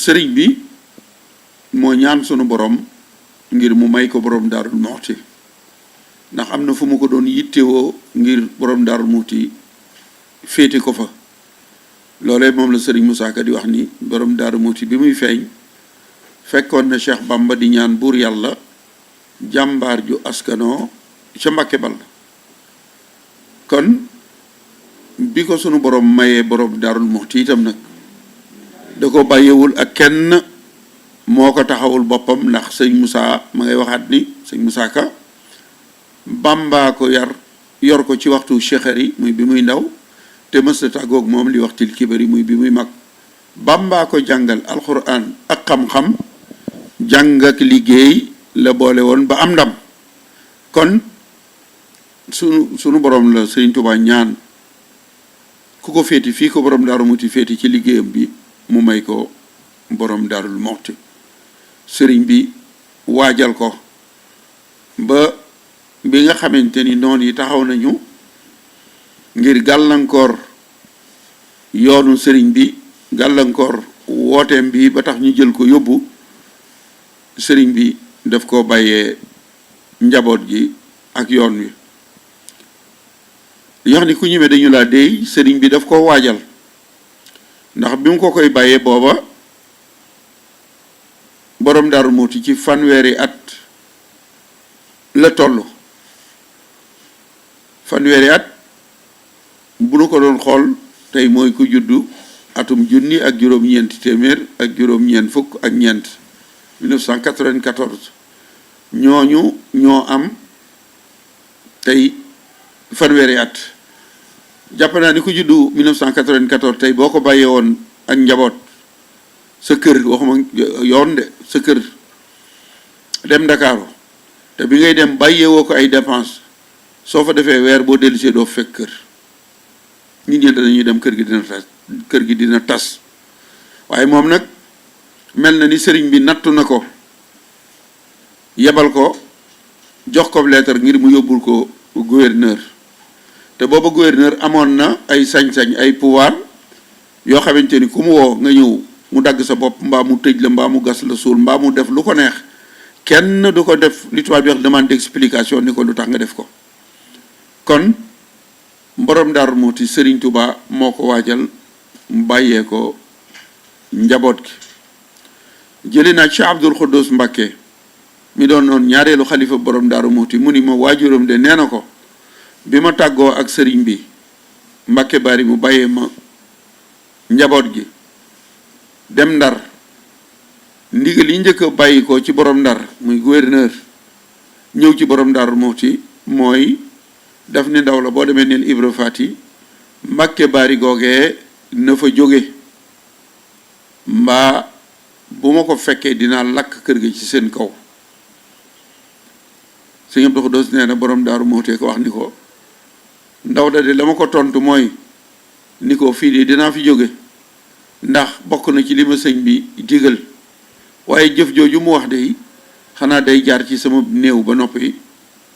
sëriñ bi moo ñaan sunu borom ngir mu may ko borom Daarul Muxti ndax am na fu mu ko doon yittewoo ngir borom Daarul Muxti féete ko fa loolee moom la sëriñ Moussa Ka di wax ni borom Daarul Muxti bi muy feeñ fekkoon na Cheikh Bamba di ñaan buur yàlla jàmbaar ju askanoo ca Mbàkke Bal kon bi ko sunu borom mayee borom Daarul Muxti itam nag da ko bàyyiwul ak kenn moo ko taxawul boppam ndax sëñ Moussa ma ngay waxaat ni sëñ Moussa Ka Bamba ko yor ko ci waxtu cheikhari muy bi muy ndaw te mësta tàggoog moom li waxtil kibari muy bi muy mag Bamba ko jàngal alquran ak xam-xam jàng ak liggéey la boole woon ba am ndam kon sunu borom la sëriñ Tuubaa ñaan ku ko féeti fii ko borom Daaru Muxti féeti ci liggéeyam bi mu may ko borom Daarul Muxti sëriñ bi waajal ko ba bi nga xamante ni noonu yi taxaw nañu ngir gàllankoor yoonu sëriñ bi gàllankoor wooteem bi ba tax ñu jël ko yóbbu sëriñ bi daf ko bàyyee njaboot gi ak yoon wi li wax ni ku ñëwee dañu laa déey sëriñ bi daf ko waajal ndax bi mu ko koy bàyyee booba borom Daaru Muxti ci fanweeri at la toll fanweeri at bu nu ko doon xool tey mooy ku juddu atum junni ak juróom-ñeenti téeméer ak juróom-ñeent fukk ak ñeent 1994 ñooñu ñoo am tey fanweeri at jàpp naa ni ku juddu 1994 tey boo ko bàyyee woon ak njaboot sa kër waxuma yoon de sa kër dem Ndakaaru te bi ngay dem bàyyeewoo ko ay dépense soo fa defee weer boo dellusee doo fekk kër nit ñi dañuy dem kër gi dina tas waaye moom nag mel na ni sëriñ bi nattu na ko yebal ko jox ko lettre ngir mu yóbbul ko gouverneur te booba gouverneur amoon na ay sañ-sañ ay pouvoir yoo xamante ni ku mu woo nga ñëw mu dagg sa bopp mbaa mu tëj la mbaa mu gas la suul mbaa mu def lu ko neex kenn du ko def li tubaab bi wax demande d'explication ni ko lu tax nga def ko kon borom Daaru Muxti Sëriñ Tuubaa moo ko waajal mu bàyyee ko njaboot gi jëli naa ci Abdul Xuddus Mbàkke mi doon noon ñaareelu xalifa borom Daaru Muxti mu ni ma waajuram de nee na ko bi ma tàggoo ak sëriñ bi Mbàkke Bari mu bàyyee ma njaboot gi dem Ndar ndigal yi njëkk a bàyyi ko ci borom Ndar muy gouverneur ñëw ci borom Daaru Muxti mooy daf ni ndaw la boo demee neel Ibra Fati Mbàkke Bari googee na fa jóge mbaa bu ma ko fekkee dinaa lakk kër gi ci seen kaw sëñ Abdou Khoudoss nee na borom Daaru Muxti ko wax ni ko ndaw da de la ma ko tontu mooy ni ko fii de dinaa fi jóge ndax bokk na ci li ma sëñ bi digal waaye jëf jooju mu wax de xanaa day jaar ci sama néew ba noppi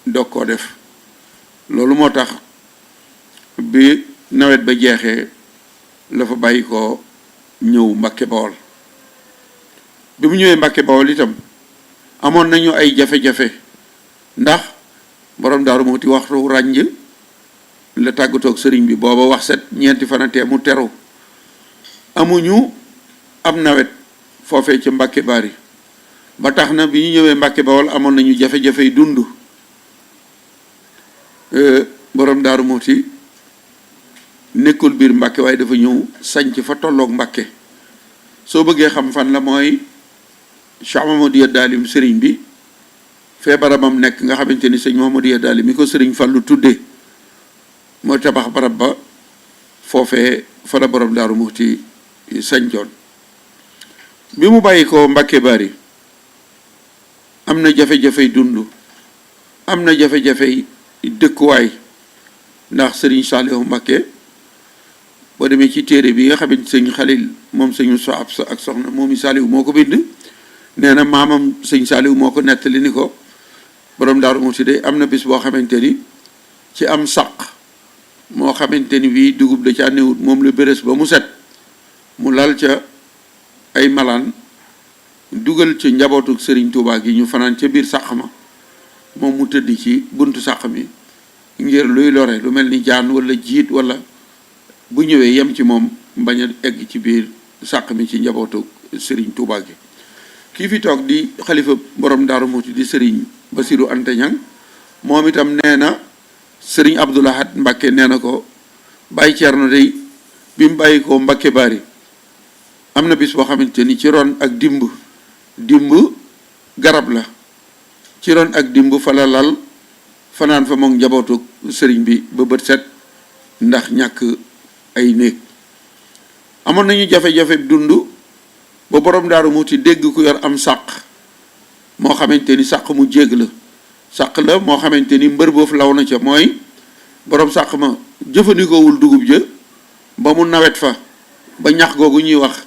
doog koo def loolu moo tax bi nawet ba jeexee la fa bàyyi ko ñëw Mbàkke Bawol bi mu ñëwee Mbàkke Bawol itam amoon nañu ay jafe-jafe ndax borom Daaru Muxti waxtu ràññ la tàggatoog sëriñ bi booba wax set ñeenti fanatee mu teru amuñu am nawet foofee ca Mbàkke Bari ba tax na bi ñu ñëwee Mbàkke Bawol amoon nañu jafe-jafey dund borom Daaru Muxti nekkul biir Mbàkke waaye dafa ñëw sañc fa tolloog Mbàkke soo bëggee xam fan la mooy Cheikh Mamadou Yadalim sëriñ bi feebaramam nekk nga xamante ni sëñ Mamadou Yadalim mi ko sëriñ Fallu tuddee mooy tabax barab ba foofee fa la borom Daaru Muxti sañcoon bi mu bàyyi ko Mbàkke Bari am na jafe-jafey dund am na jafe-jafey dëkkuwaay ndax sëriñ Saalihu Mbàkke boo demee ci téere bi nga xamante sëñ Xalil moom sëñu Soab sa ak soxna moom i Saalihu moo ko bind nee na maamam sëñ Saalihu moo ko nettali ni ko borom Daaru Muxti de am na bis boo xamante ni ci am saq moo xamante ni bii dugub da ca néewut moom la bérés ba mu set mu lal ca ay malaan dugal ci njabootuk Serigne Touba gi ñu fanaan ca biir sàq ma moom mu tëdd ci buntu sàq mi ngir luy lore lu mel ni jaan wala jiit wala bu ñëwee yem ci moom bañ a egg ci biir sàq mi ci njabootuk Serigne Touba gi. kii fi toog di xalifa borom Daaru Muxti di Serigne Bassirou Anta Niang moom itam nee na Serigne Abdou Lahad Mbacké nee na ko Baye Thierno day bi mu bàyyi ko Mbacké Bari am na bis boo xamante ni ci ron ak dimb garab la ci ron ak dimb fa la lal fanaan fa moom njabootu sëriñ bi ba bët set ndax ñàkk ay néeg. amoon nañu jafe-jafe dund ba borom Daaru Muxti dégg ku yor am sàq moo xamante ni sàq mu jéeg la sàq la moo xamante ni mbër boofu law na ca mooy borom sàq ma jëfandikoowul dugub ja ba mu nawet fa ba ñax googu ñuy wax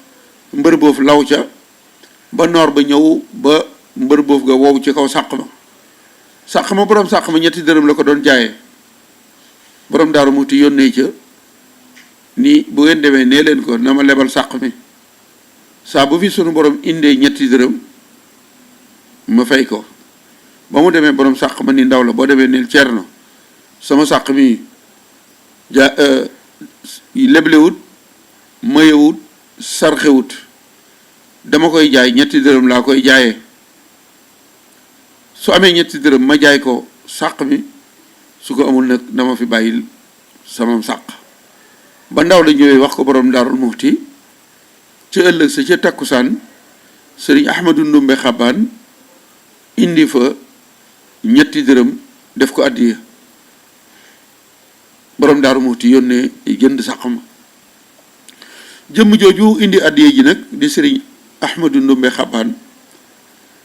mbër boofu law ca ba noor ba ñëw ba mbër boofu ga wow ci kaw sàq ma borom sàq ma ñetti dërëm la ko doon jaayee borom Daaru Muxti yónnee ca ni bu ngeen demee nee leen ko na ma lebal sàq mi saa bu fi sunu borom indee ñetti dërëm ma fay ko. ba mu demee borom sàq ma ni ndaw la boo demee neel Cerno sama sàq mi leblewut mayewut sarxewut dama koy jaay ñetti dërëm laa koy jaayee su amee ñetti dërëm ma jaay ko sàq mi su ko amul nag dama fi bàyyil sama sàq. ba ndaw la ñëwee wax ko borom Daaru Muxti ci ëllëg sa ca takkusaan sëriñ Ahmadu Ndumbe Xabaan indi fa ñetti dërëm def ko addiya borom Daaru Muxti yónnee jënd sàq ma. jëmm jooju indi addiya ji nag di sëriñ Ahmadu Ndumbe Xabaan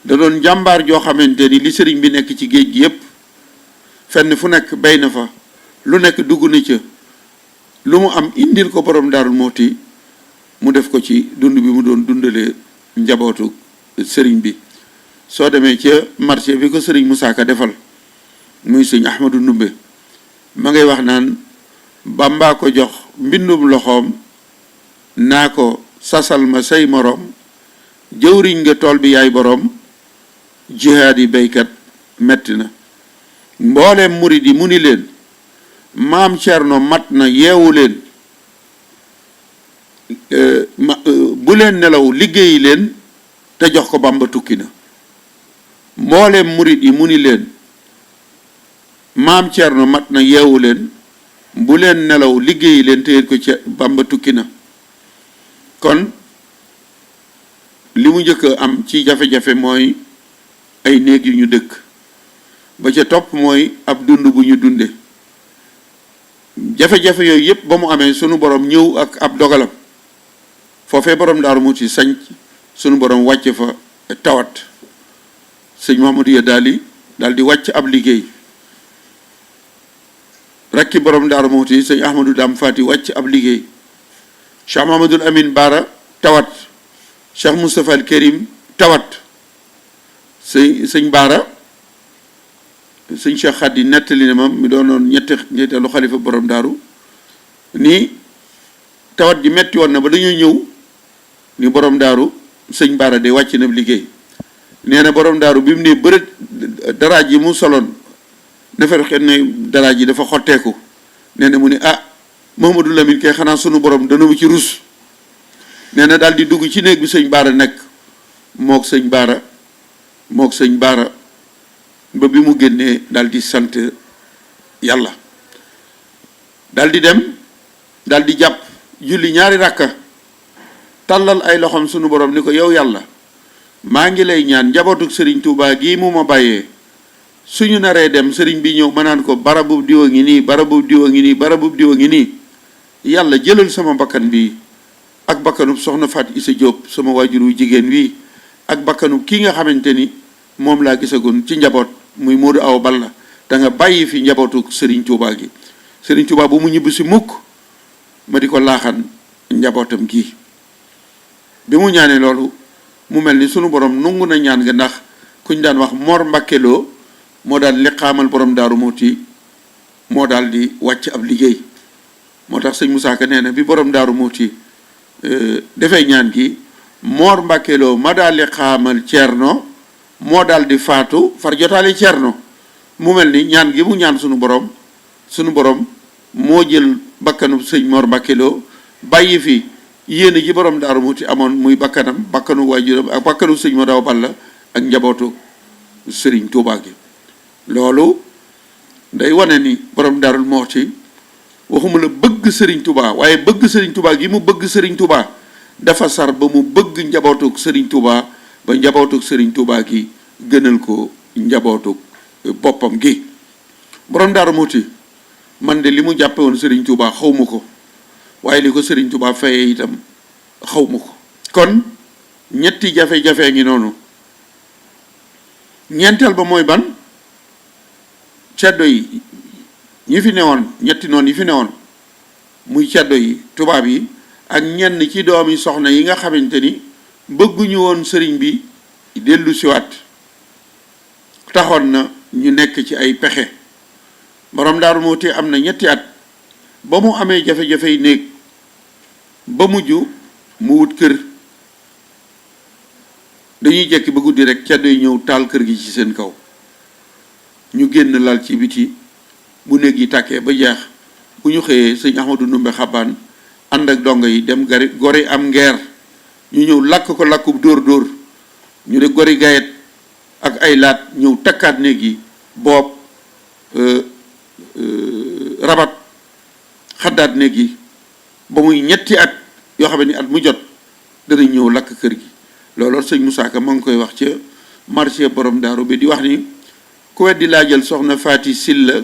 da doon jàmbaar joo xamante ni li sëriñ bi nekk ci géej gi yépp fenn fu nekk bay na fa lu nekk dugg na ca lu mu am indil ko borom Daaru Muxti mu def ko ci dund bi mu doon dundalee njabootu sëriñ bi. soo demee ca marché bi ko sëriñ Moussa Ka defal muy sëriñ Ahmadu Ndumbe ma ngay wax naan Bàmbaa ko jox mbindum loxoom naa ko sasal ma say moroom jëwriñ nga tool bi yaay boroom jihaad yi béykat metti na mbooleem murid yi mu ni leen maam Cerno mat na yeewu leen bu leen nelaw liggéeyi leen te jox ko Bàmba tukki na mbooleem murid yi mu ni leen maam Cerno mat na yeewu leen bu leen nelaw liggéeyi leen te ko ci Bàmba tukki na. kon li mu njëkk a am ci jafe-jafe mooy ay néeg yu ñu dëkk ba ca topp mooy ab dund bu ñu dunde jafe-jafe yooyu yépp ba mu amee sunu borom ñëw ak ab dogalam foofee borom Daaru Muxti sañ sunu borom wàcce fa tawat sëñ Mouhamadou ya daal di wàcc ab liggéey rakki borom Daaru Muxti sëñ Ahmadou Dam Fati wàcc ab liggéey Cheikh Mahamadul Amin Baara tawat Cheikh Moustapha al Karim tawat sëñ Baara sëñ Cheikh Khady nettali ne ma mi doonoon ñetteelu xalifa borom daaru ni tawat ji metti woon na ba dañoo ñëw ni borom daaru sëñ Baara de wàcc na liggéey nee na borom daaru bi mu ne bërët daraaj yi mu soloon nefer xen ne daraaj yi dafa xotteeku nee na mu ni Mouhamadou Lamine kay xanaa sunu borom dana mu ci rus nee na daal di dugg ci néeg bi sëñ Baara nekk mook sëñ Baara ba bi mu génnee daal di sant yàlla daal di dem daal di jàpp julli ñaari rakka tàllal ay loxoom sunu borom ni ko yow yàlla maa ngi lay ñaan njabootuk sëriñ Touba gii mu ma bàyyee suñu naree dem sëriñ bi ñëw ma naan ko barabu diwa ngi nii barabu diwa ngi nii barabu diwa ngi nii yàlla jëlal sama bakkan bi ak bakkanub soxna Faat Isa Jóob sama waajuru jigéen wi ak bakkanub kii nga xamante ni moom laa gisagoon ci njaboot muy Moodu Awa Balla da nga bàyyi fi njabootuk sëriñ Touba gi sëriñ Touba bu mu ñibbi si mukk ma di ko laaxan njabootam gi bi mu ñaanee loolu mu mel ni sunu borom nungu na ñaan nga ndax kuñ daan wax Mor Mbakkeloo moo daal liqaamal borom Daaru Muxti moo daal di wàcc ab liggéey moo tax sëñ Moussa Ka nee na bi borom Daaru Muxti defee ñaan gi Mor Mbàkke Lo ma daal di xaamal Ceerno moo daal di faatu far jotaale Ceerno mu mel ni ñaan gi mu ñaan sunu borom moo jël bakkanu sëñ Mor Mbàkke Lo bàyyi fi yéene ji borom Daaru Muxti amoon muy bakkanu waajuram ak bakkanu sëñ Mor Awa Balla ak njabootu sëriñ Tuubaa gi. loolu day wane ni borom Daaru Muxti waxuma la bëgg sëriñ Tuubaa waaye bëgg sëriñ Tuubaa gi mu bëgg sëriñ Tuubaa dafa sar ba mu bëgg njabootuk sëriñ Tuubaa ba njabootuk sëriñ Tuubaa gi gënal ko njabootuk boppam gi. borom Daaru Muxti man de li mu jàppe woon sëriñ Tuubaa xaw ma ko waaye li ko sëriñ Tuubaa fayee itam xaw ma ko. kon ñetti jafe-jafe ngi noonu. ñeenteel ba mooy ban ceddo yi ñi fi newoon ñetti noonu yi fi newoon muy ceddo yi tubaab yi ak ñenn ci doomi soxna yi nga xamante ni bëgguñu woon sëriñ bi dellu siwaat taxoon na ñu nekk ci ay pexe. borom Daaru Muxti am na ñetti at ba mu amee jafe-jafe yi néeg ba mujj mu wut kër dañuy jekki ba guddi rek ceddo yi ñëw taal kër gi ci seen kaw ñu génn lal ci biti bu néeg yi tàkkee ba jeex bu ñu xëyee sëñ Ahmadu Ndumbe Xabaan ànd ak dongo yi dem gori am ngeer ñu ñëw lakk ko lakku dóor ñu de gori gayet ak ay laat ñëw takkaat néeg yi boob rabat xaddaat néeg yi ba muy ñetti at yoo xam ne at mu jot danañ ñëw lakk kër gi. loolu sëñ Moussa Ka ma ngi koy wax ca marché borom daaru bi di wax ni ku weddi laa jël soxna Faati Silla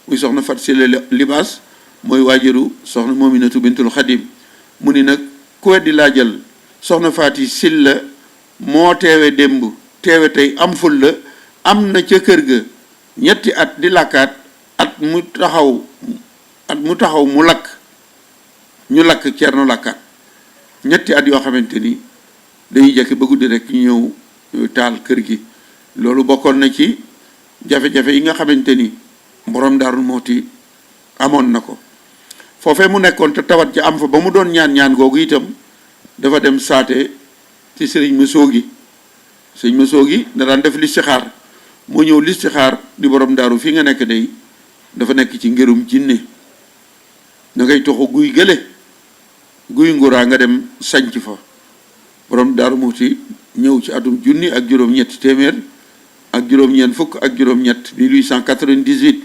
muy soxna Faati Silla libaas mooy waajuru soxna Moominatu bintul Xadim mu ni nag ku weddi laa jël soxna Faati Silla moo teewe démb teewe tey am ful la am na ca kër ga ñetti at di lakkaat at mu taxaw mu lakk ñu lakk Ceerno lakkaat ñetti at yoo xamante ni dañuy jekki ba guddi rek ñu ñëw taal kër gi. loolu bokkoon na ci jafe-jafe yi nga xamante ni borom Daaru Muxti amoon na ko foofee mu nekkoon te tawat ja am fa ba mu doon ñaan googu itam dafa dem saate ci sëriñ Masoogi sëriñ Masoogi da daan def listixaar moo ñëw listixaar di borom daaru fii nga nekk day dafa nekk ci ngirum jinne da ngay toxu guy gële guy nguraa nga dem sanc fa. borom Daaru Muxti ñëw ci atum junni ak juróom-ñett téeméer ak juróom-ñeent fukk ak juróom-ñett 1898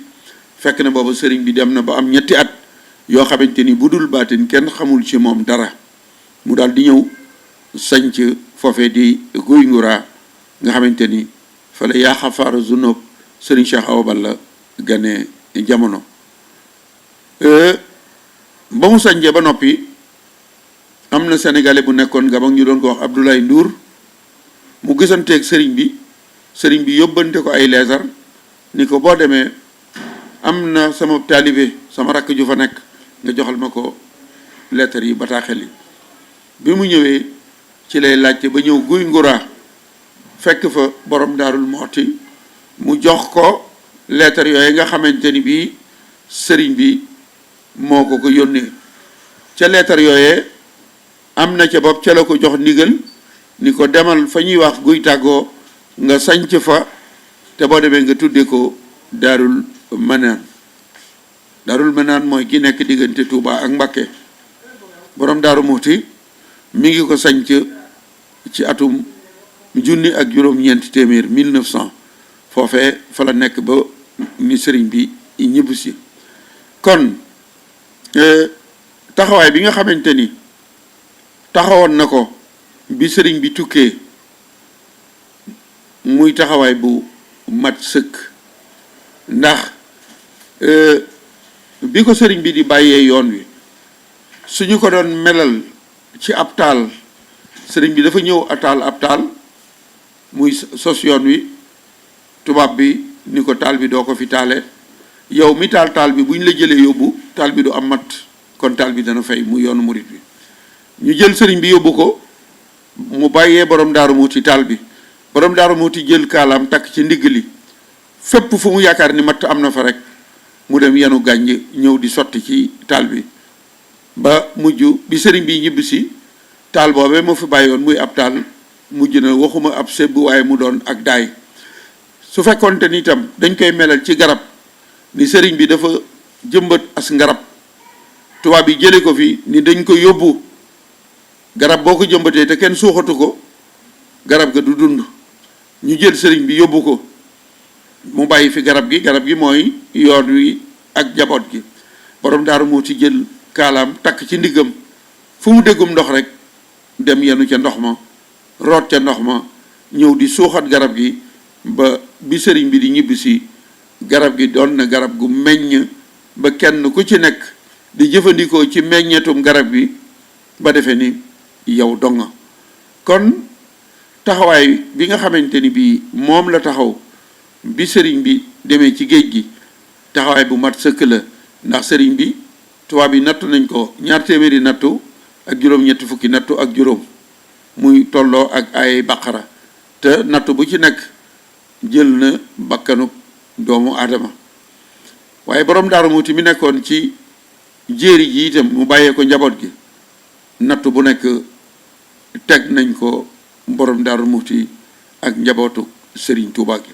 fekk na booba sëriñ bi dem na ba am ñetti at yoo xamante ni bu dul baatin kenn xamul ci moom dara mu daal di ñëw sanc foofee di guy nguraa nga xamante ni fa la yaa xafaara zunub sëriñ Cheikh Awa Balla gane jamono. ba mu sañjee ba noppi am na sénégalais bu nekkoon Gabon ñu doon ko wax Abdoulaye Ndour mu gisanteeg sëriñ bi yóbbante ko ay leesar ni ko boo demee am na sama taalibe sama rakk ju fa nekk nga joxal ma ko lettre yi bataaxel yi. bi mu ñëwee ci lay laajte ba ñëw guy nguraa fekk fa borom Daarul Muxti mu jox ko lettre yooyu nga xamante ni bii sëriñ bi moo ko yónnee ca lettre yooyee am na ca bopp ca la ko jox ndigal ni ko demal fa ñuy wax guy tàggoo nga sanc fa te boo demee nga tudde ko Daarul Manaan mooy ki nekk diggante Touba ak Mbakke. borom Daaru Muxti mi ngi ko sanc ci atum junni ak juróom-ñeenti téeméer 1900 foofee fa la nekk ba ni sëriñ bi ñibbu si. kon taxawaay bi nga xamante ni taxawoon na ko bi sëriñ bi tukkee muy taxawaay bu mat sëkk ndax bi ko sëriñ bi di bàyyee yoon wi suñu ko doon melal ci ab taal sëriñ bi dafa ñëw taal ab taal muy sos yoon wi tubaab bi ni ko taal bi doo ko fi taale yow mi taal bi bu ñu la jëlee yóbbu taal bi du am mat kon taal bi dana fay mu yoonu murit bi ñu jël sëriñ bi yóbbu ko mu bàyyee borom Daaru Muxti taal bi borom Daaru Muxti jël kaalaam takk ci ndigg li fépp fu mu yaakaar ni matt am na fa rek mu dem yanu gàññ ñëw di sotti ci taal bi ba mujj bi sëriñ bi ñibbisi taal boobee moo fi bàyyi woon muy ab taal mujj na waxuma ab sëb waaye mu doon ak daay su fekkoonte ni itam dañ koy melal ci garab ni sëriñ bi dafa jëmbat as ngarab tubaab yi jële ko fi ni dañ ko yóbbu garab boo ko jëmbatee te kenn suuxatu ko garab ga du dund ñu jël sëriñ bi yóbbu ko mu bàyyi fi garab gi mooy yoon wi ak jaboot gi borom Daaru Muxti jël kaalaam takk ci ndiggam fu mu déggum ndox rek dem yenu ca ndox ma root ca ndox ma ñëw di suuxat garab gi ba bi sëriñ bi di ñibbisi garab gi doon na garab gu meññ ba kenn ku ci nekk di jëfandikoo ci meññetum garab gi ba defe ni yow donga kon taxawaay bi nga xamante ni bii moom la taxaw bi sëriñ bi demee ci géej gi taxawaay bu mat sëkk la ndax sëriñ bi tubaab yi nattu nañ ko 2 téeméeri nattu ak juróom-ñetti fukki nattu ak juróom muy tolloo ak ay baqara te nattu bu ci nekk jël na bakkanu doomu aadama waaye borom Daaru Muxti mi nekkoon ci jéeri ji itam mu bàyyee ko njaboot gi nattu bu nekk teg nañ ko borom Daaru Muxti ak njabootu Sëriñ Tuubaa gi